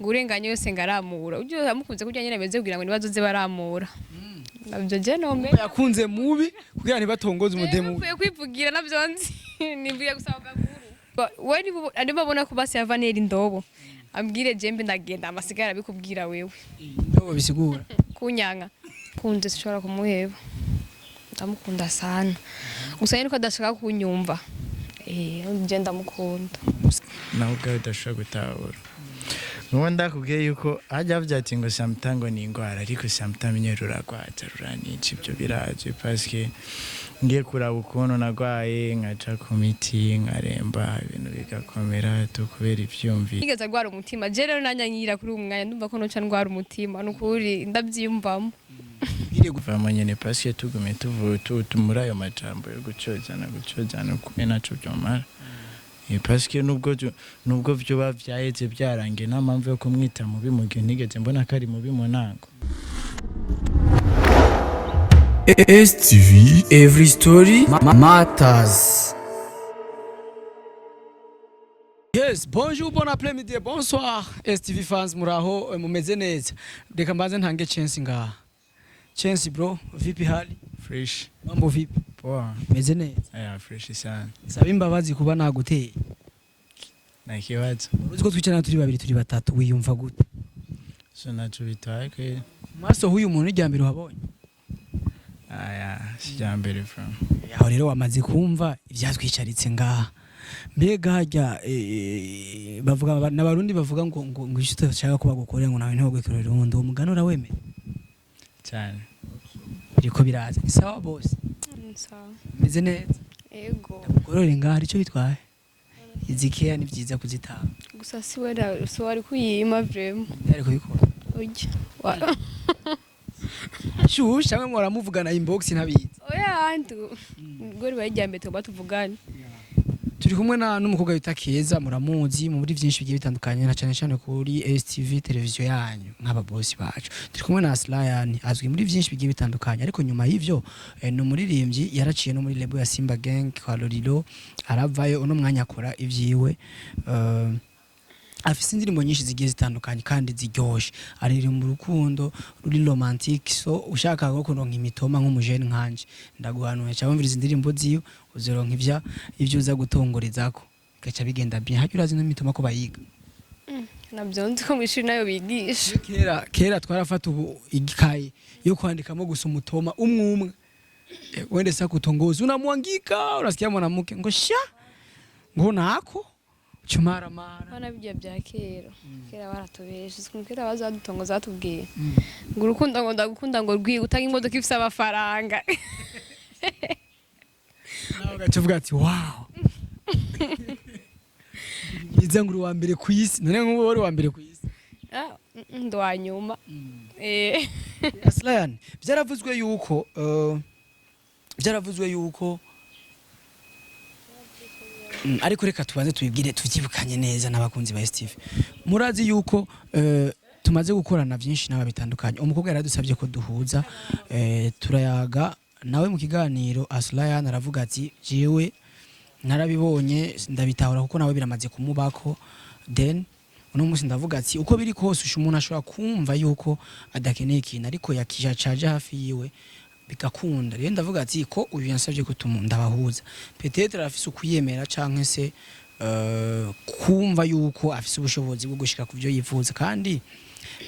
Ngo urenganye wese ngaramura. Ujye amukunze kurya nyene ameze kugira ngo nibazoze baramura. Navyo je nombe. Yakunze mubi kugira ntibatongoze umudemu. Mvuye kwivugira, navyo nzi. Nimvuye gusaba gakuru. We niba abona ko basi yava nera indobo. Ambwire jembe ndagenda amasigara abikubwira wewe. Indobo bisigura? Kunyanga. Kunze sinshobora kumuheba. Ndamukunda sana. Gusa nyene ko adashaka kunyumva. Je ndamukunda. Nawe ubwawe udashobora gutahura. Nuwo ndakubwiye yuko hajya havuga ati ngo sometimes ngo ni indwara, ariko sometimes nyine ruragwaza, ruranica. Ibyo biraje parce ngiye kuraba ukuntu nagwaye, nkaca ku miti, nkaremba, ibintu bigakomera tu kubera ivyumviro. Nigeze agwara umutima. Je rero nanyanyira kuri uyu mwanya, ndumva ko noca ndwara umutima. Nukuri ndavyiyumvamo. Kuvamo nyene parce tugume muri ayo majambo yo gucozana gucozana kumwe naco vyomara. Parce que nubwo vyoba vyaheze, byarangiye, nta mpamvu yo kumwita mubi mu gihe ntigeze mbona ko ari mubi mu ntango. STV Every Story Matters. Yes, bonjour, bon après-midi, bonsoir. STV fans, muraho, mumeze neza. Reka mbanze ntange chance ngaha. Chance bro, vipi hali? Fresh. Mambo vipi? Poa. Meze neza. Aya, fresh sana. Saba imbabazi kuba naguteye. Nta kibazo. Uzi ko twicarana turi babiri, turi batatu, wiyumva gute? So naco bitwaye kweli. Maso huyu muntu irya mbere uhabonye? Aya, sijambere from. Aho rero wamaze kumva ivyatwicaritse ngaha. Mbega harya bavuga n'abarundi bavuga ngo icyo utashaka ko bagukorera ngo nawe ntibagukorere uwundi, uwo mugani urawemera? Cyane. Biriko biraza. Ni sawa bose? Sawa. Meze neza. Ego. Gorore ngaha hari icyo bitwaye? Izi keya ni byiza kuzitanga. Gusa si we si wari kuyima vraiment. Ari kubikora. Urya. Shusha cyangwa muramuvugana inbox ntabizi? Oya, ndu. Ngo ribaye irya mbere tugomba tuvugane. Turi kumwe na n'umukobwa wita Keza, muramuzi muri byinshi bigiye bitandukanye, na cyane cyane kuri STV televiziyo yanyu nk'ababosi bacu. Turi kumwe na Aslayan, azwi muri byinshi bigiye bitandukanye, ariko nyuma y'ivyo ni umuririmbyi, yaraciye no muri label ya Simba Gang kwa Lolilo, aravayo, uno mwanya akora ivyiwe. Afise indirimbo nyinshi zigiye zitandukanye kandi ziryoshe, aririmba urukundo ruri romantique. So ushaka ko kuronka imitoma nk'umujene nkanje, ndaguhanuye cyangwa wumviriza indirimbo ziwe, uzoronka ivyo uza gutongorizako bigaca bigenda bien. Harya urazi no mitoma ko bayiga? Nabyo nzi ko mu ishuri nayo bigisha. Kera kera twarafata ubu igikayi yo kwandikamo gusa umutoma umwe umwe. Wende sasa kutongoza, unamwangika, unasikia mwanamke ngo sha ngo nako chumaramara. Bana bijya bya kera. Kera baratubeshe. Ukuntu kera baza badutongoza, batubwiye. Ngo urukundo, ngo ndagukunda, ngo rwihuta nk'imodoka ifise amafaranga. Nawe ugaca uvuga ati wow, byiza, ngo uri uwa mbere ku isi. None nk'ubu wari uwa mbere ku isi? Ah, ndi uwa nyuma. Aslan, byaravuzwe yuko ariko reka tubanze tubibwire, tubyibukanye neza n'abakunzi ba STV. Murazi yuko tumaze gukorana byinshi n'aba bitandukanye. Umukobwa yaradusabye ko duhuza, turayaga nawe mu kiganiro. Aslayan aravuga ati jewe narabibonye, ndabitahura kuko nawe biramaze kumubako. Then uno munsi ndavuga ati uko biri kose usha umuntu ashobora kumva yuko adakeneye ikintu, ariko yakijacaje hafi yiwe bigakunda. Rero ndavuga ati ko uyu yansabye ko ndabahuza, peut-être arafise ukuyemera canke se kumva yuko afise ubushobozi bwo gushika ku byo yifuza, kandi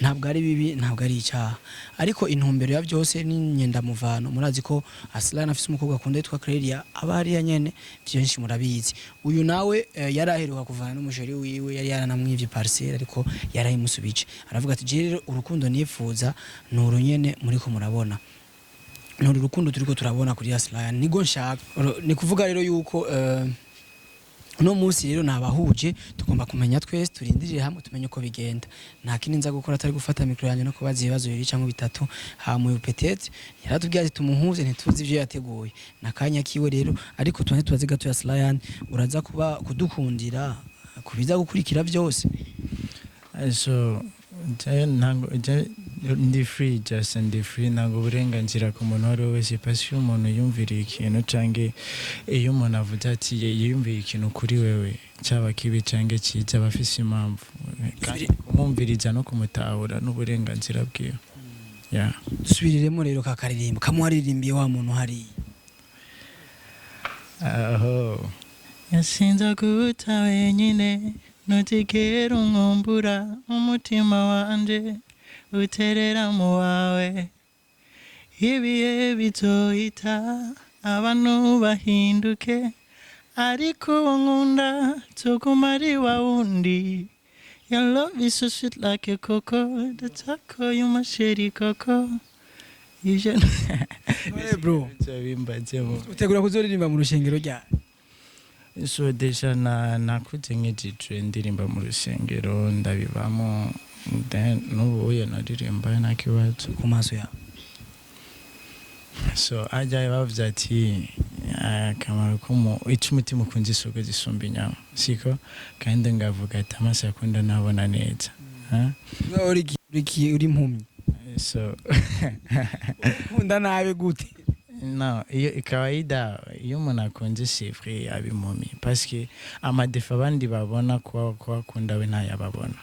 ntabwo ari bibi, ntabwo ari icyaha. Ariko intumbero ya byose ni nyendamuvano. Murazi ko Aslan afise umukobwa akunda yitwa Clelia, aba hariya nyene, byinshi murabizi. Uyu nawe yari aheruka kuvana n'umusheri wiwe, yari yaranamwivye parcelle, ariko yarayimusubije. Aravuga ati je rero urukundo nifuza ni uru nyene muriko murabona, ni uru rukundo turiko turabona kuri Aslan, nigo nshaka. Ni kuvuga rero yuko uno munsi rero nabahuje, tugomba kumenya twese, turindirire hamwe tumenye uko bigenda. Nta kindi nza gukora atari gufata micro yanjye no kubaza ibibazo bibiri cyangwa bitatu. Hama uyu peut-être yaratubwiye ati tumuhuze, ntituzi ivyo yateguye nakanya kiwe rero, ariko tubanze tubaze gato ya Slayan. Uraza kuba kudukundira kubiza gukurikira byose? So je ntabwo je ndi free, just ndi free, ntabwo uburenganzira ku muntu uwo ari we wese, parce iyo umuntu yumviriye ikintu canke iyo umuntu avuze ati yiyumviye ikintu kuri wewe, cyaba kibi canke cyiza, aba afise impamvu. Kandi Kumwumviriza no kumutahura n'uburenganzira bwiwe, yeah. Dusubiriremo rero ka karirimbo kamuharirimbiye wa muntu hariya. Aho yasinze guta wenyine, ntuzigera unkumbura, umutima wanje uterera mu wawe. Ibihe bizohita, abantu bahinduke, ariko uwo nkunda tuguma ari wa wundi. Your love is so sweet like a coco, the taco you my chérie coco. Ivyo Eh, bro. Bimbazemo. Utegura kuzoririmba mu rushengero ryari? So déjà na nakuze nkijijwe, ndirimba mu rusengero, ndabibamo. Then n'ubu uye naririmba nta kibazo. Ku maso yawe. So ajya bavuze ati akamaro kumu ico umutima ukunze isoko zisumba inyama, siko? Kandi ngavuga ati amaso akunda nabona neza. Ha? Uri uri impumyi? So ukunda nabi gute? No, iyo kawaida iyo umuntu akunze chiffre aba impumyi, parce que ama défauts abandi babona kuba kuba akunda we ntayababona.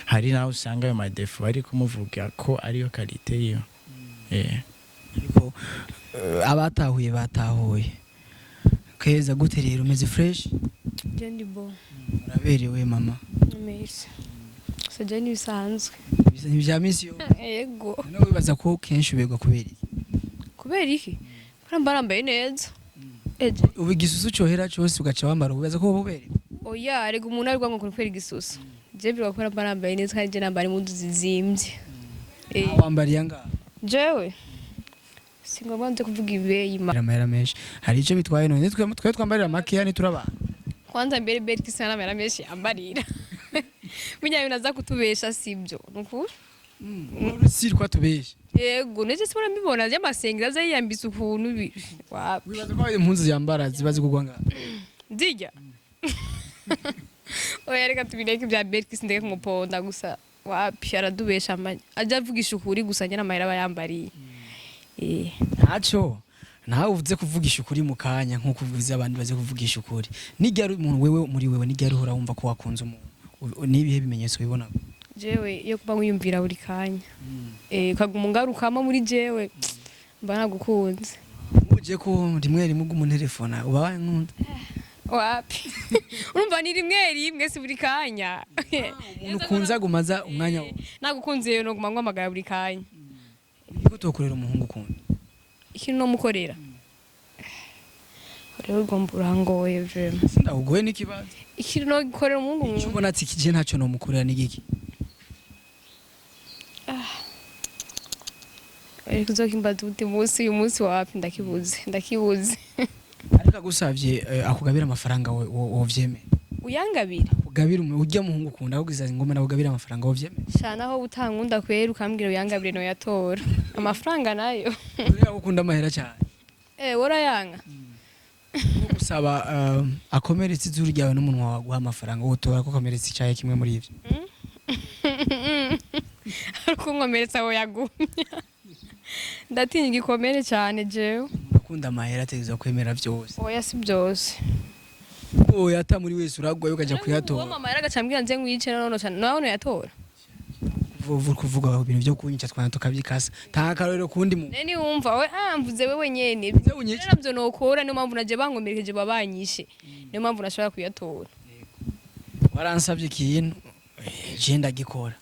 Hari naho usanga ayo ma défauts bari kumuvuga ko ariyo qualité yiwe. Ariko abatahuye batahuye. Keza, gute rero, umeze fresh? Je ndi bon. Uraberewe, mama. Merci. So je ni bisanzwe. Bisa n'ibya minsi yose. Yego. None wibaza ko kenshi uberwa kubera iki? Kubera iki? Kubera mba nambaye neza. Eje. Ubu igisusu cyohera cyose ugaca wambara, ubibaza ko woba uberewe? Oya, rega umuntu ariko ngo kubera igisusu. Je bivuga kubera mba nambaye neza, kandi je nambara impuzu zizimvye. Wambariye angahe? Jewe si ngombwa nze kuvuga ibeyi ma. Amahera menshi hari icyo bitwaye? None twe twambarira makeya ntiturabana? Kwanza mbere Beri Christian amahera menshi yambarira. Burya bintu aza kutubesha sibyo. Nukuri? Si twatubeshe? Yego, neje sibona mbibona by'amasengero aza yiyambitse ukuntu wapi. Wibaza ko impuzu yambara ziba zigurwa ngahe? Nzijya. Oya, reka tubireke ibya Berkis, ndeke kumuponda gusa. Wapi, aradubesha, ajya avugisha ukuri gusa nyine amahera aba yambariye. Ntacyo nawe uvuze kuvugisha ukuri mu kanya nk'uko uvuze abandi baze kuvugisha ukuri. N'iryari umuntu wewe muri wewe, n'iryari uhora wumva ko wakunze umuntu? N'ibihe bimenyetso wibona? Jewe iyo kuba nkwiyumvira buri kanya. Ukaguma ungarukamo muri jewe, mba nagukunze. Uje ko rimwe rimwe umuntu uba wankunda? Wapi. Urumva ni rimwe rimwe, si buri kanya. Umuntu ukunze agumaza umwanya wose. Nagukunze rero noguma nguhamagara buri kanya. Niko utokorera umuhungu ukunda? Ikintu nomukorera rero, ugomba urangoye vraiment. Sindakugoye n'ikibazo. Ikintu nokorera umuhungu Icyo nkunda? ubona ati iki gihe ntacyo nomukorera ni giki? Ariko uzokimbaza uti munsi uyu munsi, wapi, ndakibuze, ndakibuze. Ariko agusavye akugabira amafaranga, wovyemera? Uyangabira? Ugabira urya muhungu ukunda, akugwiza ingoma nakugabira amafaranga, wovyemera? Shana aho utankunda kwera ukambwira uyangabire, noyatora amafaranga nayo. Uriya ukunda amahera cyane. Worayanga. Gusaba akomeretse izuru ryawe n'umunwa wawe guha amafaranga, wotora ko akomeretse icyaye kimwe muri ivyo? Ariko unkomeretsa aho yagumya, ndatinya igikomere cyane jewe. Ukunda amahera ategerezwa kwemera vyose. Oya, si byose. Oya, ata muri wese uragwayo ukaja Uwo kuyatora. Mama yaragacambwira nze nkwice none cyane nawe noyatora. Kuvuga ibintu byo kunyica twana tukabyikasa, nta karorero kundi mu Nene wumva we, mvuze wewe nyene. Nze unyice. Navyo nokora, niyo mpamvu naje bankomerekeje babanyishe, niyo mpamvu nashobora kuyatora. Waransabye ikintu, je ndagikora,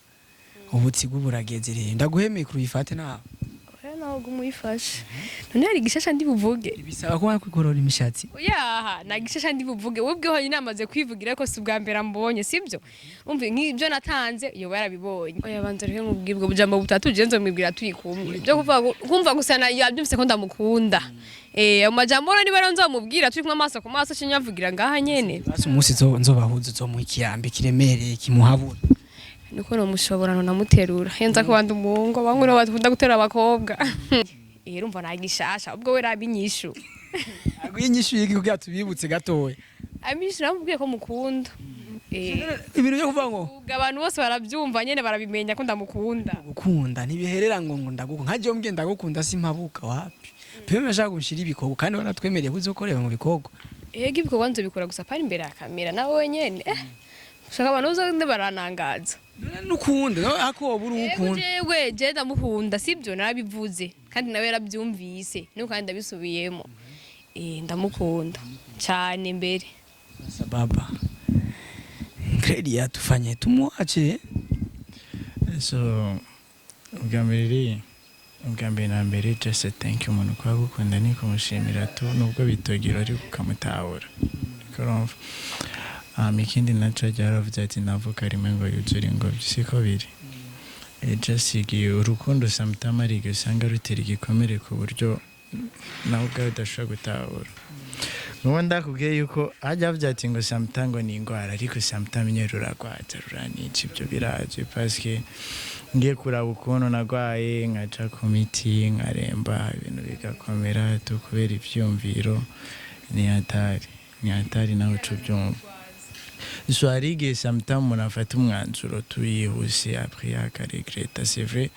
ubutsigu burageze rero, ndaguhemeye kuruyifate nawe. Oya, nawe guma uyifashe. None hari igishasha ndi buvuge? Bisaba ko wakwigorora imishatsi. Oyaha, nta gishasha ndi buvuge. Wowe ubweho nyine amaze kwivugira ko si ubwa mbere ambonye, sibyo? Umve nk'ibyo natanze yoba yarabibonye. Oya, banza rero nkubwire ubwo bujambo butatu je nzomwibwira turi kumwe, byo kuvuga kumva gusa na yabyumvise ko ndamukunda. Ayo majambo rero niba rero nzomubwira turi kumwe amaso ku maso, cinyavugira ngaha nyene. Basi umunsi nzobahuza uzomuha ikiyambi kiremereye kimuhabura. Niko nomushobora, namuterura yenza ko bandi umuhungu, abahungu nibo bakunda guterura abakobwa. Urumva nta gishasha, ubwo we raba inyishu. Aguye inyishu yiki kugira tubibutse gatoya? Amishi namubwiye ko mukunda. Ibintu byo kuvuga ngo Ubwo abantu bose barabyumva nyene, barabimenya ko ndamukunda. Gukunda ntibiherera ngo ndagukunda. Nka jewe mbwiye ndagukunda simpabuka, wapi pewe, nashaka gushira ibikorwa kandi waratwemereye kuzokorera mu bikorwa. Ego, ibikorwa nzobikora gusa pari imbere ya kamera nawe wenyene. Shaka abantu bose baranangaza. Nukunda no ako woba uri Yego, ukunda. Jewe je ndamukunda, sibyo? Narabivuze kandi nawe yarabyumvise, nuko kandi ndabisubiyemo. Ndamukunda cyane mbere. Sasa baba Credia, tufanye tumwache? So ubwa mbere na mbere, just thank you. Umuntu kuba agukunda ni kumushimira tu, nubwo bitogira ariko ukamutahura. Ariko urumva, ikindi naco ryaravuze ati navuka rimwe ngo yuzure ingobyi, siko biri. Just igihe urukundo sometimes ari igihe usanga rutera igikomere ku buryo nawe ubwawe udashobora gutahura. Nubu ndakubwiye yuko hajya bavuga ati ngo sometimes ngo ni indwara, ariko sometimes nyine ruragwaza, ruranica, ibyo biraje, parce ngiye kuraba ukuntu nagwaye nkaca ku miti nkaremba, ibintu bigakomera tu kubera ivyumviro. Ni hatari, ni hatari, nawe uca ubyumva. So hari igihe sometimes umuntu afata umwanzuro tuyihuse, après akaregreta. C'est vrai,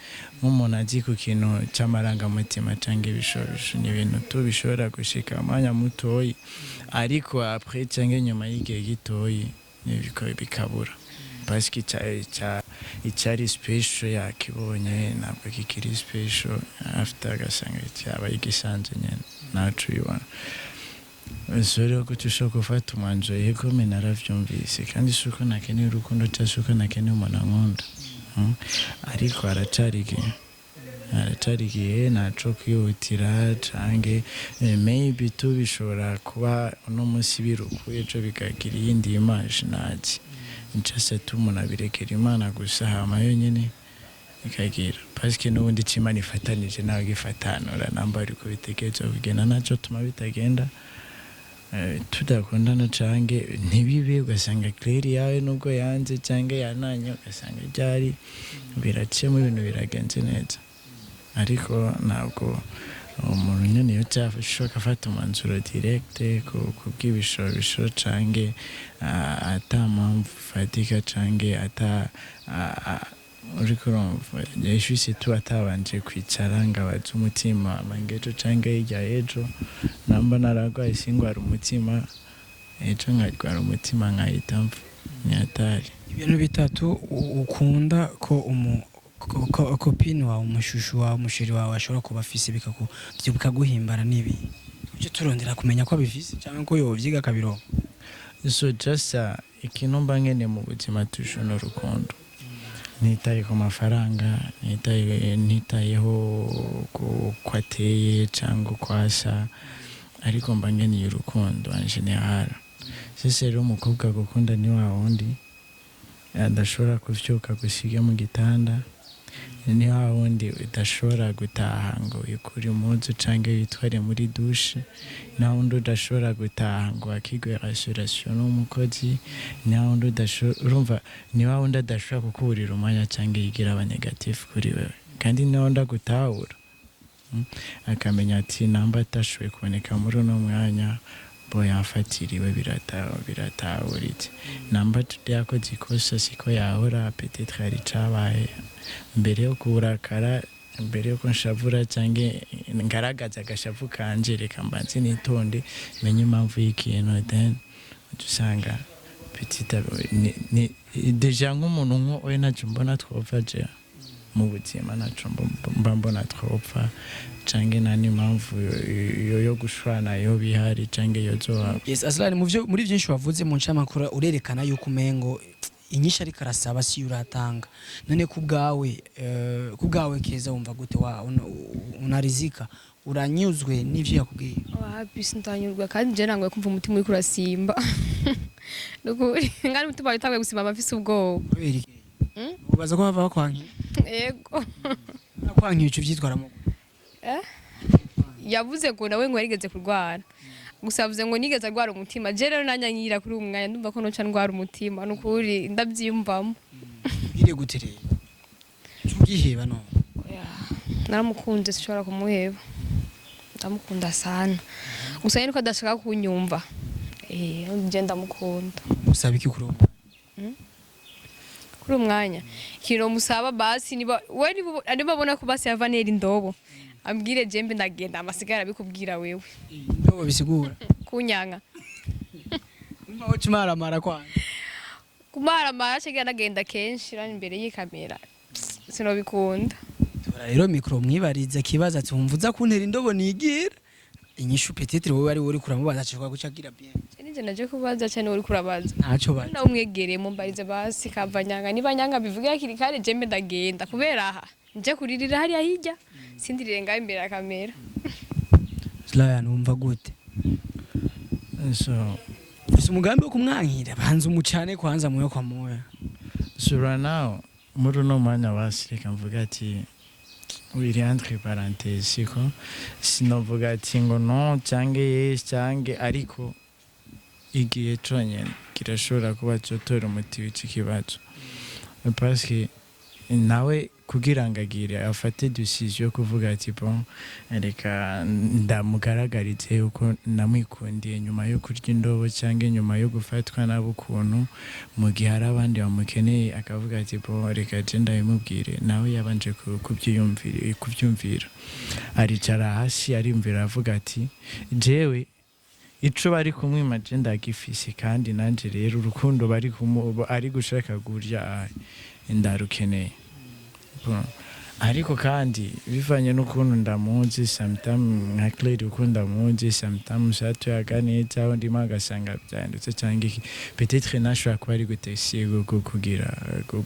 nk'umuntu azi ku kintu cy'amarangamutima cyangwa ibishobisho, ni ibintu tu bishobora gushika umwanya mutoyi, ariko après cyangwa inyuma y'igihe gitoyi bikabura, parce que icyari special yakibonye, ntabwo kikiri special after, agasanga cyaba igisanzwe nyene nacu ubibona. So rero ko ushobora gufata umwanzuro, yego me naravyumvise, kandi si uko nakeneye urukundo cyangwa si uko nakeneye umuntu ankunda. Ariko haracari igihe, haracari igihe, ntaco kwihutira canke maybe tu bishobora kuba uno munsi birukuye, ejo bikagira iyindi image, ntazi. Just tu umuntu abirekera Imana gusa, hama yonyene ikagira, parce que n'ubundi ico Imana ifatanije nawe gifatanura namba ariko bitegerezwa kugenda, naco tuma bitagenda. Tudakundana canke ntibibe, ugasanga Claire yawe nubwo yanze canke yananye, ugasanga ryari biraciyemo, ibintu biragenze neza, ariko ntabwo umuntu nyene iyo cyafashe afata umwanzuro direct ku bw'ibishobisho canke ata mpamvu fatika canke ata uriko urumva yishuse tu, atabanje kwicara ngo abaze umutima mangejo canke hirya ejo, namba naragwaye singwara umutima, ejo nkarwara umutima nkahita mpfa, ni hatari. Ibintu bitatu ukunda ko umu copine wawe, umushushu wawe, umusheri wawe ashobora kuba afise bikaguhimbara n'ibi ujye turondera kumenya ko abifise cyangwa ko yovyiga akabironka. So just ikintu mba nkeneye mu buzima toujours ni urukundo. Ntitaye ku mafaranga, ntitayeho uko ateye cyangwa uko asa, ariko mba nkeneye urukundo en général. Sese rero umukobwa gukunda ni wa wundi adashobora kuvyuka gusiga mu gitanda, ni wa wundi udashobora gutaha ngo wikure impuzu canke witware muri douche, ni wa wundi udashobora gutaha ngo wakigwe rassuration n'umukozi, ni wa wundi udashobora, urumva, ni wa wundi adashobora kukuburira umwanya canke yigira aba négatif kuri wewe, kandi ni wa wundi agutahura. Akamenya ati namba atashoboye kuboneka muri uno mwanya bo yafatiriwe, biratahuritse, namba yakoze ikosa siko yahora, peut-être hari icabaye. Mbere yo kurakara, mbere yuko nshavura cyangwa ngaragaza agashavu kanje, reka mbanze nitonde menye impamvu y'ikintu, then uca usanga petit déjà nk'umuntu nk'uwo ntacyo mbona twopfa je mu buzima, ntacyo mba mbona twopfa canke nta n'impamvu yo gushwana yo bihari canke yozohaba. Yes, Aslan, mu byo muri byinshi wavuze mu ncamake urerekana yuko umengo inyishu ariko arasaba si uratanga. None ku bwawe Keza, wumva gute? Wa unarizika, uranyuzwe n'ivyo yakubwiye? Wapi, sindanyurwa, kandi je nangoye kumva umutima uriko urasimba. Nukuri ngari umutima wawe utanguye gusimba, mba mfise ubwoba. Kubera iki? Ubaza ko bava bakwankiye? Yego. Bakwankiye ico vyitwaramo? Eh? Yavuze ngo nawe ngo yarigeze kurwara, gusa yavuze ngo nigeze arwara umutima. Je rero nanyanyira kuri uwo mwanya, ndumva ko noca ndwara umutima, nukuri ndavyiyumvamo. Bire gute rero? Ubwiheba no? Oya, naramukunze, sinshobora kumuheba, ndamukunda sana, gusa nyine ko adashaka kunyumva. Je ndamukunda. Usaba iki kuri uwo? Kuri uwo mwanya ikintu musaba basi, niba we niba abona ko basi yava nera indobo, ambwire jembe ndagenda, amasigara abikubwira wewe. Indobo bisigura? Kunyanka. Umva wo cimaramara kwanga. Kumaramara cyangwa nagenda kenshi rani imbere y'ikamera sinobikunda. Tora rero micro, mwibarize kibaza ati: "Wumva uza kuntera indobo nigira inyishu?" Peut-être wowe ari uri kuramubaza, ashobora guca agira bien. Nije naje kubaza cyane, uri kurabaza. Ntaco bari. Nawe umwegereye mumbarize basi kava nyanga, niba nyanga bivuge hakiri kare, jembe ndagenda kubera aha nje kuririra hariya hirya, sindirire ngaho imbere ya kamera. Ryan, wumva gute? So ufise umugambi wo kumwankira? Banza umucane kwanza moyo kwa moyo. So right now, muri uno mwanya, basi reka mvuga ati iri entre parenthèses, siko sinovuga ati ngo no cyange yes cyange, ariko igihe conyene kirashobora kuba cyotora umuti w'iki kibazo, parce que nawe kugira ngo agire afate décision yo kuvuga ati: "Bon, reka ndamugaragarize yuko namwikundiye," nyuma yo kurya indobo cyangwa nyuma yo gufatwa nabo ukuntu, mu gihe hari abandi bamukeneye, akavuga ati: "Bon, reka je ndabimubwire," nawe yabanje kubyumvira, aricara hasi ariyumvira, aravuga ati: "Jewe ico bari kumwima je ndagifise, kandi nanje rero urukundo bari kumu ari gushaka kurya ndarukeneye." Bon. Ariko kandi bivanye n'ukuntu ndamuzi, sometime nka Claire, ukuntu ndamuzi, sometime tuyaga neza, aho ndimo agasanga byanditse cyangwa iki, peut-être nashobora kuba ari gutesiye kugira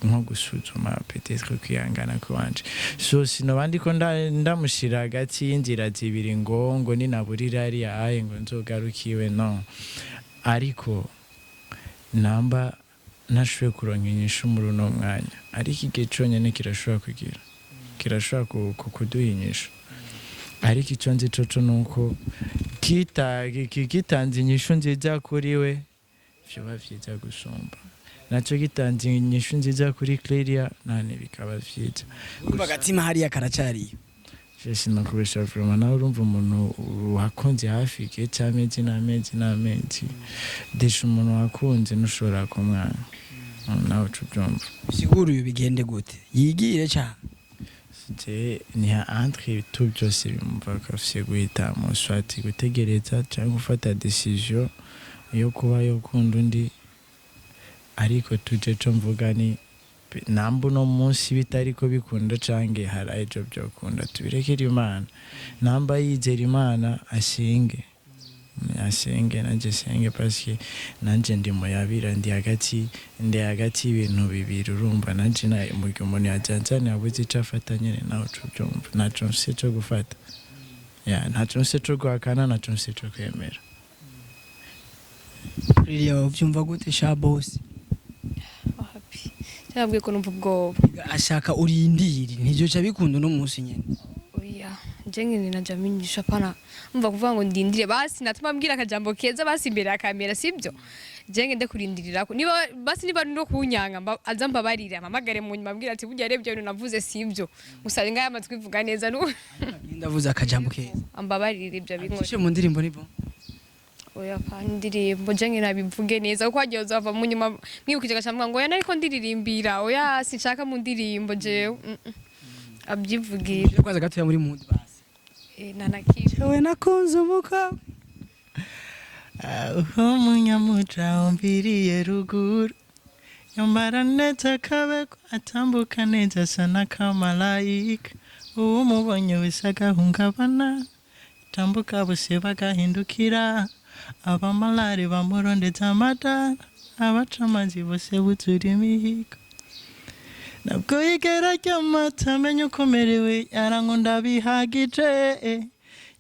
nko gusuzuma peut-être kwihangana kwanje. So sinoba ndiko ndamushira hagati y'inzira zibiri ngo ninaburira hariya aye ngo nzogarukiwe, no. Ariko namba ntashoboye kuronka inyishu muri uno mwanya, ariko igihe conyene kirashobora kugira kirashobora kuduha inyishu. Ariko icyo nzi coco ni uko gitanze inyishu nziza kuri we, vyoba vyiza gusumba nacyo gitanze inyishu nziza kuri Clelia, nane bikaba vyiza. Urumva agatima hariya karacariyo? Je sinakubesha vraiment, nawe urumva umuntu wakunze hafi igihe cy'amezi n'amezi n'amezi, desha umuntu wakunze ntushobora kumwanga, nawe uca ubyumva. Bisigura uyu bigende gute? Yigire cyane? Je ni entre tout byose bimva ko afise guhitamo, soit gutegereza cyangwa gufata décision yo kuba yokunda undi. Ariko tuje co mvuga ni namba uno munsi bitariko bikunda canke hari ejo byokunda, tubirekere Imana. Namba yizera Imana, asenge, asenge, nanje senge, parce nanje ndi muyabira, ndi hagati y'ibintu bibiri. Urumva nanje mu gihe umuntu yajanjane yabuze ico afata nyene, nawe uca ubyumva, ntaco mfise co gufata, ya ntaco mfise co guhakana, ntaco mfise co kwemera. Ririya uvyumva gute sha boss? Wapi, cyabwiye ko numva ubwoba. Ashaka urindire, ntivyoca bikunda uno munsi nyene. Oya, je ngene naja menyesha pana umva kuvuga ngo ndindire, basi natuma mbwira akajambo keza basi imbere ya kamera, sibyo? Je ngende kurindirirako, niba basi niba no kunyanga aza mbabarire, amamagare mu nyuma ambwira ati: "Burya rebye ibintu navuze sibyo." Gusa ngaya amatwi ivuga neza nu Ndavuze akajambo keza. Ambabarire ibyo binkore. Cishe mu ndirimbo nibo. Oya, pa indirimbo, je ngene nabivuge neza kuko hagiye uzava mu nyuma mwibukije agacambwa ngo oya, nariko ndiririmba. Oya, sinshaka mu ndirimbo jewe. Abyivugira. Shira kwanza gatoya muri mood basi. Eh, nanakiwe. Jewe nakunze umukobwa. Umunyamuca wumviriye ruguru, yambara neza akabeko, atambuka neza asa n'akamarayika, uwumubonye wese agahungabana, tambuka bose bagahindukira, abamalari bamurondeza amadara, abaca amazi bose buzura imihigo. Ntabwo yigera aryama atamenya uko merewe, yarankunda bihagije,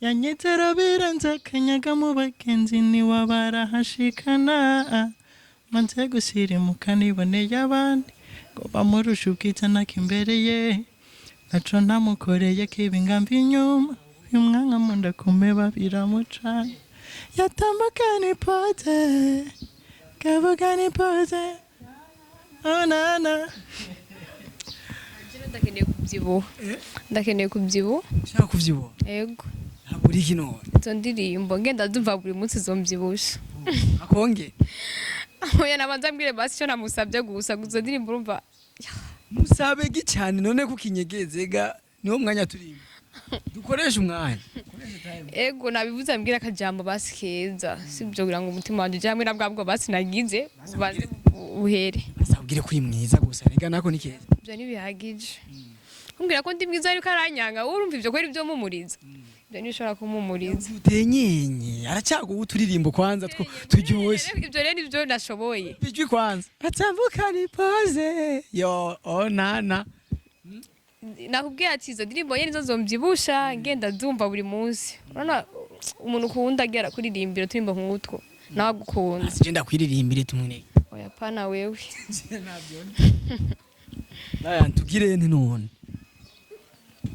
yanyitera birenze akanyaga, mu bagenzi ntiwabarahashikana, maze gusirimuka niboneye abandi ngo bamurushe ubwiza nako imbere ye, ntaco ntamukoreye kibingambi inyuma, uyu mwanya munda kumeba biramucana, yatambuka ni poze, kavuga ni poze, oh nana. Ndakeneye kubyibuha, ndakeneye kubyibuha. Ushaka kuvyibuha? Yego. Ntabwo uri kino. Izo ndirimbo ngenda ndumva buri munsi zombyibusha. Akonge. Oya, nabanza mbwire basi icyo namusabye gusa. Izo ndirimbo urumva. Musabe cyane none kukinyegeze ga, niwo mwanya turimo, dukoresha umwanya. Ego, nabivuze, ambwira akajambo basi keza, sibyo? Kugira ngo umutima wanjye uje hamwe na bwa bwo basi nagize ubanze. buhere. Asabwire ko uri mwiza gusa, rega nako ni keza. Ibyo ntibihagije kumbwira ko ndi mwiza ariko aranyanga. Wowe urumva ibyo kwera ibyo mumuriza, ibyo ntibishobora kumumuriza. Utenyenye aracyaguha uturirimbo kwanza two turyoshye. Ibyo rero nibyo nashoboye. Ijwi kwanza atambuka ni pose yo onana. Nakubwiye ati izo ndirimbo nyene nizo zombyibusha, ngenda ndumva buri munsi. Urabona umuntu ukunda agera kuririmbira uturirimbo nk'utwo nawe agukunda. Sije ndakwiririmbire tumwe. Oya, pana wewe. Naya ntugire nti none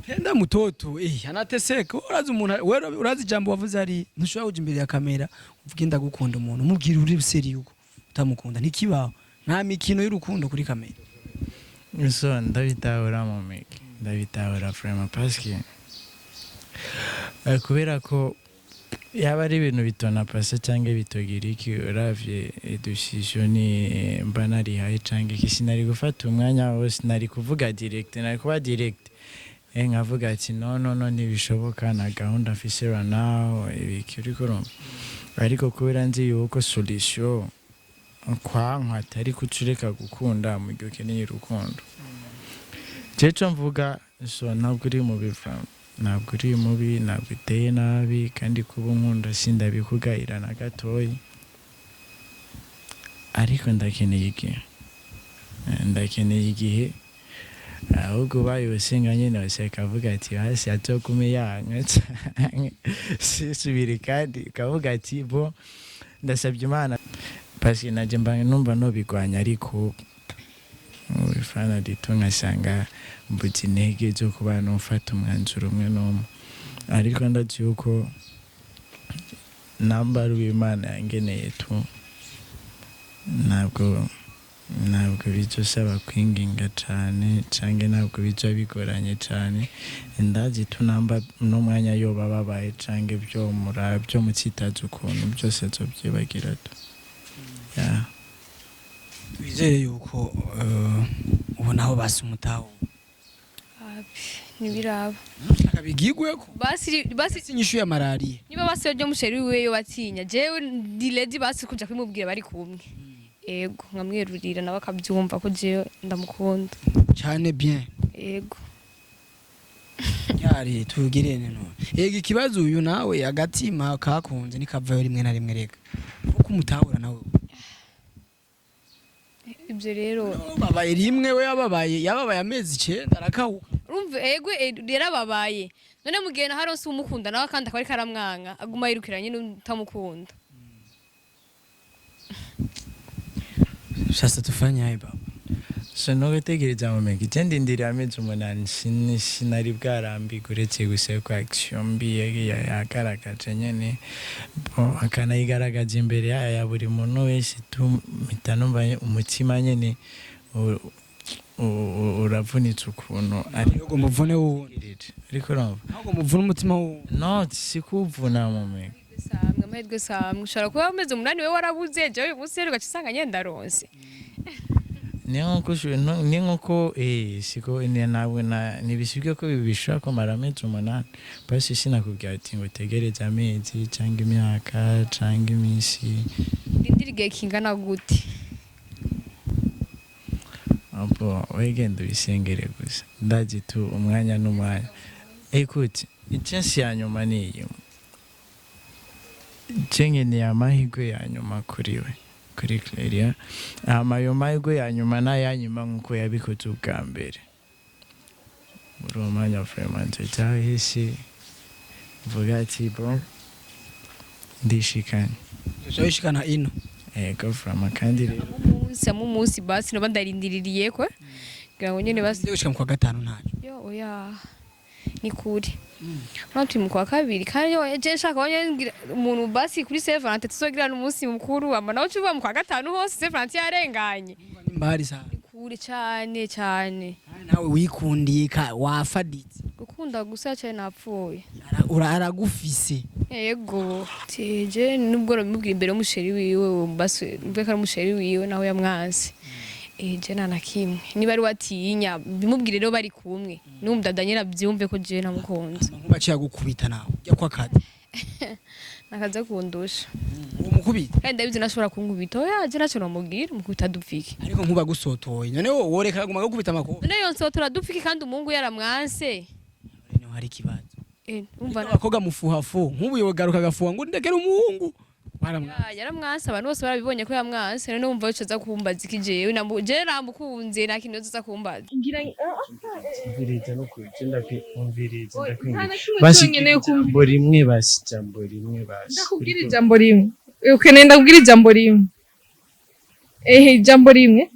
penda mutoto anateseka. Urazi umuntu wewe, urazi ijambo wavuze ari ntushobora kuja imbere ya kamera uvuge ndagukunda, umuntu umubwira uri sérieux uko utamukunda ntikibaho. Nta mikino y'urukundo kuri kamera. So ndabitahura mu migi, ndabitahura vraiment parce que kubera ko yaba ari ibintu bitona pase cyangwa bitogira iki, uravye decision ni mba narihaye cyangwa iki, sinari gufata umwanya wose, nari kuvuga direct, nari kuba direct, nkavuga ati no, no, no, ntibishoboka, nta gahunda mfise right now, ibiki, uriko urumva. Ariko kubera nzi yuko solution kwanka atari kucureka gukunda mu gihe ukeneye urukundo, jewe mvuga so ntabwo uri mubi vraiment, ntabwo uri mubi, ntabwo uteye nabi, kandi kuba unkunda sindabikugayira na gatoyi, ariko ndakeneye igihe. Ndakeneye igihe. Ahubwo ubaye usenga nyene wese akavuga ati hasi azogume yanka canke sisubire, kandi ukavuga ati bo ndasabye Imana parce que naje mba numva nobigwanya, ariko ifana rito nkasanga mbuze intege zo kuba nofata umwanzuro umwe n'umwe. Ariko ndazi yuko namba ari uw'Imana yangeneye tu, ntabwo bizosaba kwinginga cane canke ntabwo bizoba bigoranye cane. Ndazi tu namba n'umwanya yoba babaye canke vyomura vyo mutsitaza ukuntu byose azovyibagira tu, yeah. Twizere yuko ubona aho basi umutaho. Ntibiraba. Akabigigweko. Basi basi. Inyishu ya malariya. Niba basi ryo musheri wiwe yo batinya, jewe ndi ready basi kuja kubimubwira bari kumwe, ego, nkamwerurira nawe akabyumva ko jewe ndamukunda. Cyane bien. Ego. Yari tugirene none ega ikibazo uyu nawe agatima kakunze nikavayo rimwe na rimwe, reka kuko umutahura nawe. Ibyo rero Babaye rimwe, we yababaye yababaye amezi 9 arakawuka. Urumva ego, yarababaye. None mu gihe naharonse umukunda nawe kandi akaba ariko aramwanka, aguma yirukira nyine utamukunda. Sasa tufanye aye baba? So no gutegereza mu migi, je ndindiriye amezi 8, sinari bwarambirwe uretse gusa ko action mbi yagaragaje nyene. Bon, akanayigaragaza imbere yayo ya buri muntu wese tu, mpita numva umutima nyene uravunitse ukuntu ari. Ugomba uvune wundi. Ariko urumva Ahubwo muvune umutima wundi. No si kuwuvuna mu migi. Samwe amahirwe samwe, ushobora kuba amezi 8 we warabuze, jewe uyu munsi rero ugaca usanga nyene ndaronse. Ni nkuko ni nkuko siko ni ntabwo na ntibisibwe ko ibi bishobora kumara amezi 8. Basi sinakubwira ati ngo utegereze amezi cyangwa imyaka cyangwa iminsi. Ndindira igihe kingana gute? Abo wegenda ubisengere gusa, ndazi tu umwanya n'umwanya. Écoute, chance ya nyuma ni iyi, je nkeneye amahirwe ya nyuma kuri we, kuri Clelia. Hama ayo mahirwe ya nyuma n'ayanyuma nk'uko yabikoze ubwa mbere, muri uwo mwanya vraiment nzoca hisi mvuga ati bon, ndishikanye. Wishikana ino. Ego vraiment, kandi rero Umunsi amwe umunsi basi noba ndarindiriye ko kugira ngo nyene basi. Gushika mu kwa gatanu ntacyo. Yo oya, ni kure. Hano turi mu kwa kabiri kandi yo je nshaka wanye ngira umuntu basi kuri Saint Valentin tuzogira n'umunsi mukuru, ama nawe ucuva mu kwa gatanu hose Saint Valentin yarenganye. Nimbari sa. Ni kure cyane cyane. Nawe wikundiye wafaditse. Gukunda gusa cyane napfuye. Aragufise. Yego teje nubwo namubwira imbere y'umusheri wiwe, basi mvuge ko ari umusheri wiwe nawe yamwanse. Je nta na kimwe, niba ari watinya bimubwire rero bari kumwe n'umudada nyine abyumve ko jewe namukunze. Nkuba aciye agukubita nawe ujya kwa kadi. Nakaza kundusha. Umukubita? Kandi ndabizi nashobora kunkubita. Oya, je ntacyo nomubwira, umukubita dupfike. Ariko nkuba gusotoye, none wowe woreka aguma gukubita amakofi? None yonsotora dupfike kandi umuhungu yaramwanse? Niho hari ikibazo. Eh, umva. Abakobwa mufuhafu, nk'ubu yogaruka agafuha ngo ndekere umuhungu waramwa. Ya, yaramwanse, abantu bose barabibonye ko yamwanse. None wumva yocaza kumbaza iki? Jewe jewe namukunze, nta kintu yoza kumbaza. Ngira Umviriza no kuje, ndakwumviriza. Nta Ndakwinginze na kimwe basi. cyonyine Ijambo rimwe basi, ijambo rimwe basi. Ndakubwira ijambo rimwe. Ukeneye ndakubwira ijambo rimwe? Ehe, ijambo rimwe.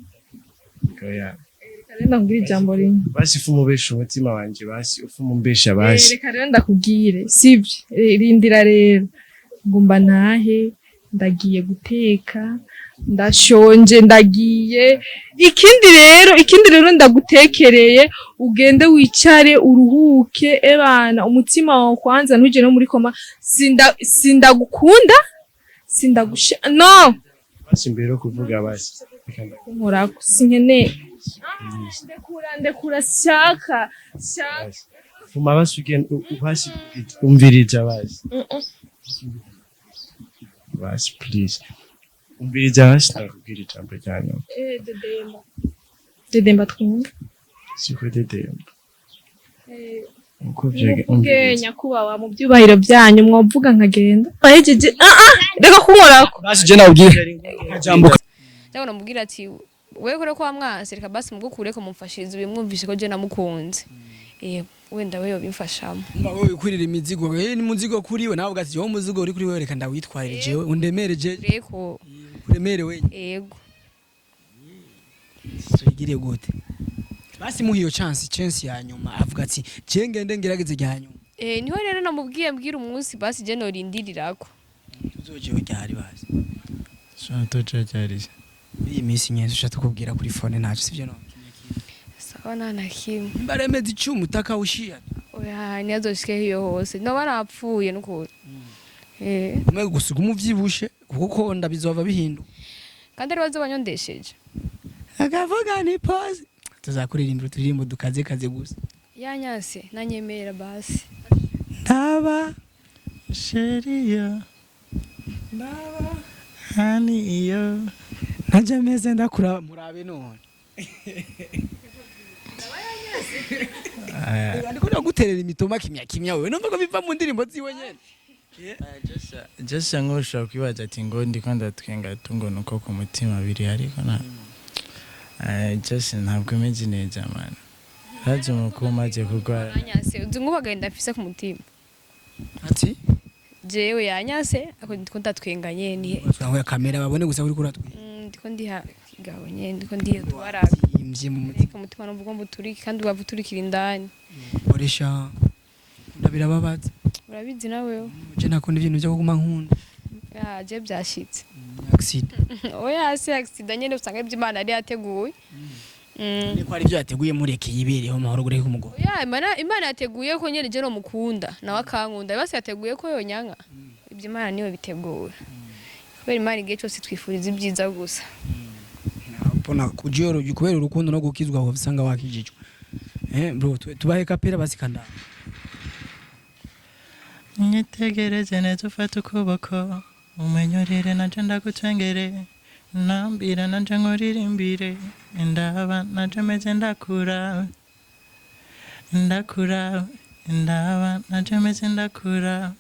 Oya. Reka rero ndakubwira ijambo rimwe. Basi ufuma ubesha umutima wanje, basi ufuma umbesha basi. Reka rero ndakubwire, sibyo? Rindira rero, ngumba ntahe, ndagiye guteka, ndashonje, ndagiye. Ikindi rero ndagutekereye, ugende wicare uruhuke, ebana umutima wawe kwanza ntuje no muri koma. Sindagukunda, sindagusha, no. Basi mbere yo kuvuga, basi reka Nkorako sinkeneye. Ndekura, ndekura, shaka shaka. Basi fuma, basi ugende, basi umviriza, basi basi please umviriza, basi ndakubwira ijambo rya nyuma. Eh, dedemba dedemba, twumve. Siko dedemba. Uko Muvuge. umviriza. Nyakubahwa, mu byubahiro byanyu, mwovuga nkagenda ahejeje. Ah ah, reka kunkorako. Basi je nawubwire akajambo. Cyangwa namubwira ati wewe kure ko wamwanse, reka basi mugukureko, mumfashirize ubimwumvishe ko je namukunze. Eh, wenda wewe bimfashamo. Mba wowe wikurira imizigo, ni muzigo kuri we, nawe ugati wowe umuzigo uri kuri wewe, reka ndawitwarire jewe, undemere je. Reko. Kuremere we. Yego. Tubigire gute? Basi muha iyo chance ya nyuma, avuga ati je ngende ngerageze rya nyuma. Eh, niho rero namubwiye, mbwira umunsi basi je norindirirako. Tuzojewe ryari basi? Toca cyari. Muri iyi minsi nyene ushatse tukubwira kuri phone, ntacyo, sivyo none? Sawa, nta na kimwe. Nimba remeza icuma utakawushiya. Oya, ntiyazoshike iyo hose, noba napfuye nukuri. Eh. Umwe gusiga umuvyibushe, kuko konda bizova bihinduka. Kandi ari bazo banyondesheje. Akavuga ni pause, tuzakuririmbira uturirimbo dukaze kaze gusa. Yanyase nanyemera basi. Ndaba. Chérie, Ndaba. hani iyo. Ntajya meze ndakura, murabe none. Ndiko ndaguterera imitoma kimya kimya, wewe numva ko biva mu ndirimbo ziwe nyene. Just nk'ushobora kwibaza ati ngo ndiko ndatwenga tungo nuko ku mutima biri, ariko na just ntabwo imeze neza, man. Haje umukuru umaze kurwara. Yanyase, uzi nk'ubu agahinda mfise ku mutima. Ati? Jewe yanyase ako, ndiko ndatwenganye ni. Twahuye kamera babone gusa uri kuratwi. Ndiko ndiha igabo nyene, ndiko ndiha twarabe. Imvye mu mutima. Ariko umutima numva ugomba uturike, kandi wava uturikira indani. Koresha ndabirababaza. Urabizi nawe. Je nakunda ibintu byo kuguma nkunda. Ya, je byashitse. Accident. Oya, si accident nyene, usanga ibyo Imana yari yateguye. Niko ari byo yateguye, mureke yibereho amahoro gureke umugore. Oya, Imana yateguye ko nyene je nomukunda nawe akankunda, basi yateguye ko yonyanka. Ibyo Imana niyo bitegura, kubera Imana igihe cyose twifuriza ibyiza gusa. Mbona kujoro kubera urukundo no gukizwa aho usanga wakijijwe. Eh bro, tubahe kapera basi kanda. Nyitegereze neza, ufate ukuboko umenyorere, nanje ndagutwengere, nambira nanje nkuririmbire. Ndaba nanje meze ndakura, ndakura, ndaba nanje meze ndakura,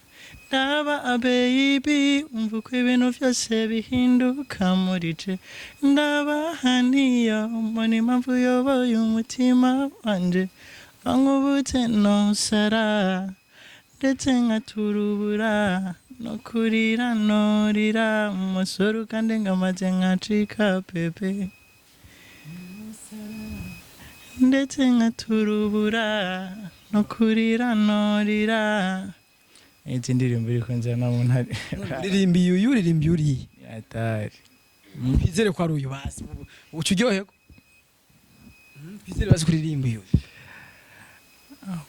ndaba baby, umva uko ibintu byose bihinduka muri je. Ndaba haniyo mbona impamvu uyoboye umutima wanje, wankubutse nosara ndetse nkaturubura no kurira norira, umusore kandi ngamaze nkacika pepe, ndetse nkaturubura no kurira norira. Izi ndirimbo iri kunzana mu ntare. Uririmbiye uyu, uririmbiye uriya. Atari. Twizere ko ari uyu basi. Uca uryoherwa. Twizere basi kuririmba uyu.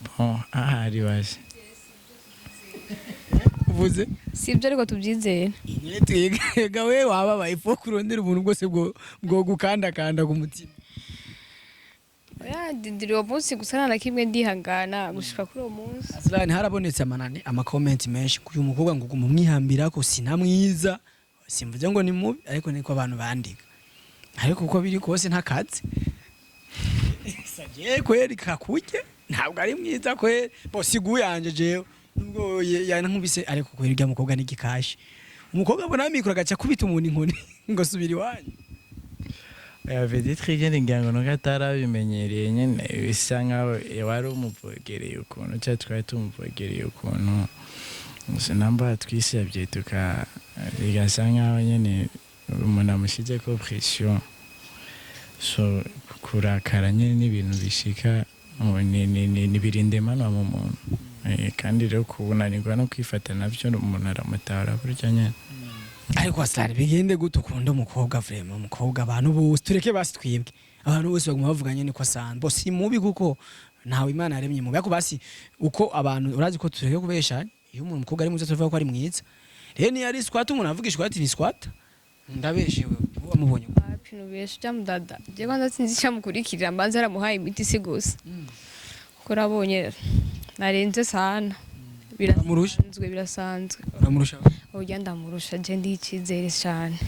Bon, ahari basi. Uvuze? Si ibyo, ariko tubyizere. Nyine twega we wababaye, fo kurondera ubuntu bwose bwo gukandakanda ku mutima. Oya, ndindira uwo munsi gusa, nta na kimwe, ndihangana gushika kuri uwo munsi. Aslan, harabonetse amanani, amakomenti menshi uyu mukobwa ngo guma umwihambira ko sinamwiza. Simvuze ngo ni mubi, ariko niko abantu bandika. Ariko uko biri kose ntakazi sagiye kweri kakurye, ntabwo ari mwiza kweri. Bo sigu yanje jewe nubwo yankubise, ariko kweri urya mukobwa ni gikashi. Umukobwa abona mikoro agaca kubita umuntu inkoni ngo subira iwanyu. Oya, peut-être nyene ngira ngo nuko atarabimenyereye nyene, bisa nkaho wari umuvogereye ukuntu cyangwa twari tumuvogereye ukuntu. Gusa namba twisabye tuka bigasa nkaho nyene umuntu amushyizeko pression, so kurakara nyene n'ibintu bishika, ni birindemanwa mu muntu. Kandi rero kubunanirwa no kwifata navyo umuntu aramutahura burya nyene. Ariko Aslan, bigende gute ukunda umukobwa? Vraiment, umukobwa abantu bose, tureke basi twibwe, abantu bose baguma bavuga nyene ko asanzwe bo si mubi, kuko ntawe Imana yaremye mubi. Ariko basi uko abantu urazi ko tureke kubesha, iyo umuntu umukobwa ari mwiza tuvuga ko ari mwiza. Rero niyo ari squat, umuntu avugishwa ati ni squat, ndabeshewe wamubonye? Wapi, nubesha ujya mudada. Je kwanza sinzi icyamukurikirira, mbanza yaramuhaye imiti si gusa kuko nabonye narenze sana. Uramurusha? Birasanzwe, birasanzwe. Uramurusha? Urya ndamurusha, je ndiha icyizere cyane.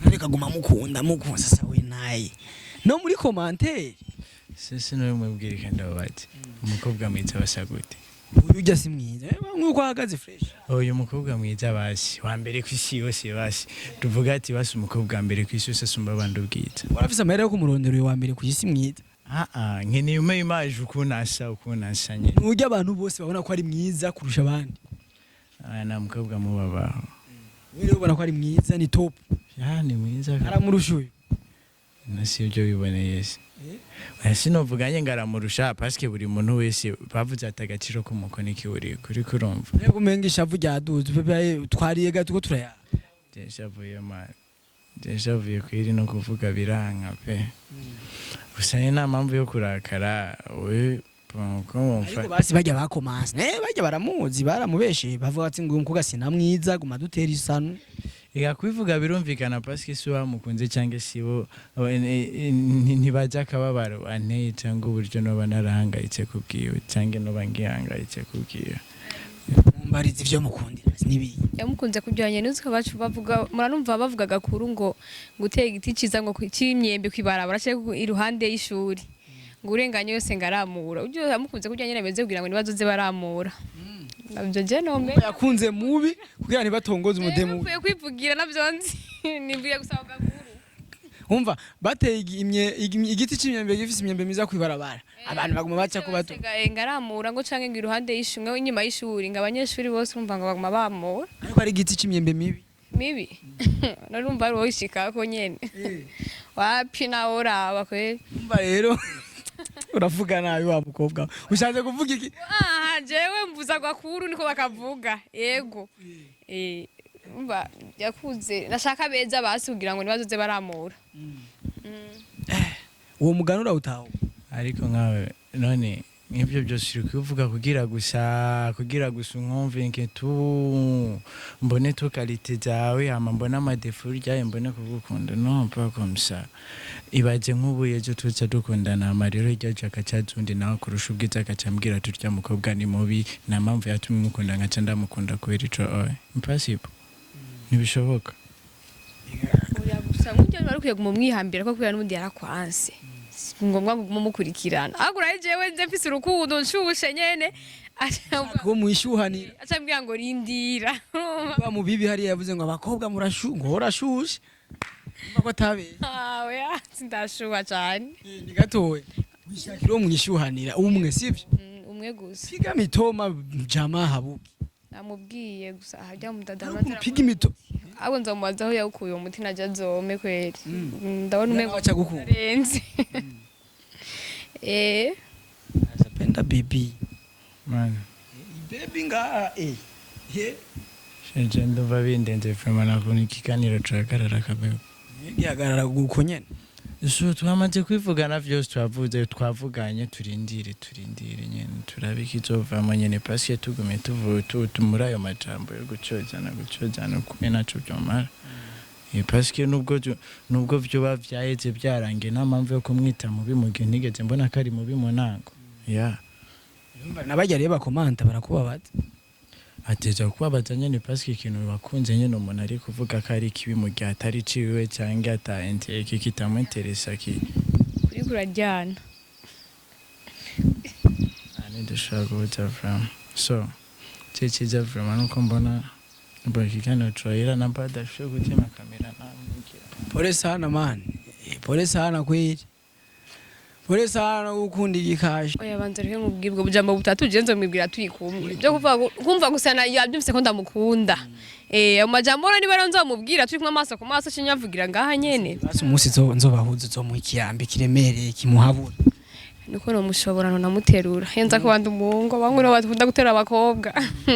Ariko aguma mukunda mukunda. Sasa we naye no muri commentaire. Sisi niwe mubwira kandi bati umukobwa mwiza basa gute? Uyu ujya si mwiza. Nk'uko ahagaze fresh. Uyu mukobwa mwiza basi wa mbere ku isi yose, basi tuvuga ati basi umukobwa wa mbere ku isi yose asumba abandi ubwiza. Warafise amahera yo kumurondera uyu wa mbere ku isi mwiza? Ah ah, nkeneye umpe image ukuntu asa, ukuntu asa nyine. Nujya abantu bose babona ko ari mwiza kurusha abandi. Aya nta mukobwa mubabaho. Wewe rero ubona ko ari mwiza, ni top? Ya, ni mwiza. Aramurusha uyu? Na si ibyo wiboneye se? Oya, sinovuga nye ngo aramurusha, parce buri muntu wese bavuze ati agaciro k'umukono kiwuri kuri kurumva. Mbega umenga ishavu ryaduze pepe, twariye gato ko turaya. Nshavuye man, nshavuye kwiri no kuvuga biranka pe. Gusa ni nta mpamvu yo kurakara we ko wumva. Ariko basi bajya bakomanse, bajya baramuzi, baramubeshe, bavuga ati ngo uyu mukobwa sinamwiza, guma dutera isanu. Ega kubivuga birumvikana, parce si bamukunze cyangwa si bo ntibajya akababaro anteye cyangwa uburyo noba narahangayitse kubwiwe cyangwa noba ngihangayitse kubwiwe. Mumbarize ivyo mukundira nibi. Yamukunze kujyanye n'utwo bacu bavuga, muranumva bavuga gakuru ngo gutera igiti ciza ngo c'imyembe kwibarabara cyangwa iruhande y'ishuri, ngo urenganye yose ngaramura. Ujyo yamukunze kujyanye nameze kugira ngo nibazoze baramura nabyo, je nome. Yakunze mubi kugira ntibatongoze umudemu. Mvuye kwivugira navyo nzi, nivuye gusaba gakuru. Umva, bateye igiti c'imyembe gifise imyembe myiza kwibarabara, abantu baguma baca ko bato. Ngaramura ngo canke ngo iruhande y'ishuri, ngo inyuma y'ishuri, ngo abanyeshuri bose urumva ngo baguma bamura. Ariko ari igiti c'imyembe mibi. Mibi narumva ari wowe ishikako nyene, wapi nawe uraba kweli. Umva rero, uravuga nabi wa mukobwa, ushatse kuvuga iki? Aha jewe mvuza gakuru niko bakavuga yego. Umva, yakuze nashaka beza basi kugira ngo nibazoze baramura. Uwo mugani urawutaho? Ariko nkawe none nk'ibyo byose uri kubivuga kugira gusa unkumvinke tu, mbone tu qualité zawe, hama mbone ama défauts uryaye mbone kugukunda. Non, pas comme ça. Ibaze nk'ubu ejo tuza dukundana, hama rero iryo ejo agaca aza undi nawe kurusha ubwiza, agaca ambwira turya mukobwa ni mubi, nta mpamvu yatumye mukunda, nkaca ndamukunda kubera ico? Oya, impossible, ntibishoboka. Oya, gusa nk'uryo wari ukwiye kumumwihambira ko kubera n'ubundi yarakwanse, si ngombwa ngo ugume umukurikirana. Ahubwo uraye jewe nze mfise urukundo nshushe nyene ko mwishuhanira. Acambwira ngo rindira. Wa mu bibi hariya yavuze ngo abakobwa murashu, ngo urashushe. Umva ko atabeshye. Ah, oya, sindashuha cane. Ni gatoya wishakira uwo mwishuhanira umwe, sivyo? Umwe gusa. Piga mitoma jamaa habuki. Namubwiye gusa ahajya mudada. Piga imito. Ahubwo nzomubaza aho yawukuye uwo muti, najya azome kweri. Ndabona umengo aca gukunda. arenze. Napenda baby. Man. Baby nga ye. Sheje ndumva bindenze vraiment, nakuntu ikiganiro cahagarara kabego. Gihagarara guko nyene. So twamaze kwivugana vyose, twavuze, twavuganye, turindire, turindire nyene turabe ikizovamo nyene, parce que tugume tuvu muri ayo majambo yo gucozana gucozana kumwe naco vyomara. Parce que nubwo vyoba vyaheze, byarangiye, nta mpamvu yo kumwita mubi mu gihe ntigeze mbona ko ari mubi mu ntango, yeah. Nabajya rero bakomanta barakubabaza. Ateza kubabaza nyene, parce que ikintu bakunze nyene umuntu ari kuvuga ko ari kibi mu gihe atari ciwe cyangwa ata kitamuinteresa ki. Kuri kuraryana. Ntidushobora guhuza vraiment. So cyiza vraiment nuko mbona mbona ikiganiro cohera na badashoboye gutema kamera namubwira. Pole sana man. Pole sana kweli, pole sana gukunda igikashi. Oya, banza rero nkubwire ubwo bujambo butatu je nzomwibwira turi kumwe. Byo kuvuga kumva gusa na yabyumvise ko ndamukunda, ayo majambo rero niba rero nzomubwira turi kumwe amaso ku maso, cinyavugira ngaha nyene. Basi umunsi nzobahuza uzomuha ikirambi kiremereye kimuhabura. Nuko nomushobora, nonamuterura yenza kubanda umuhungu, abahungu nibo bakunda guterura abakobwa.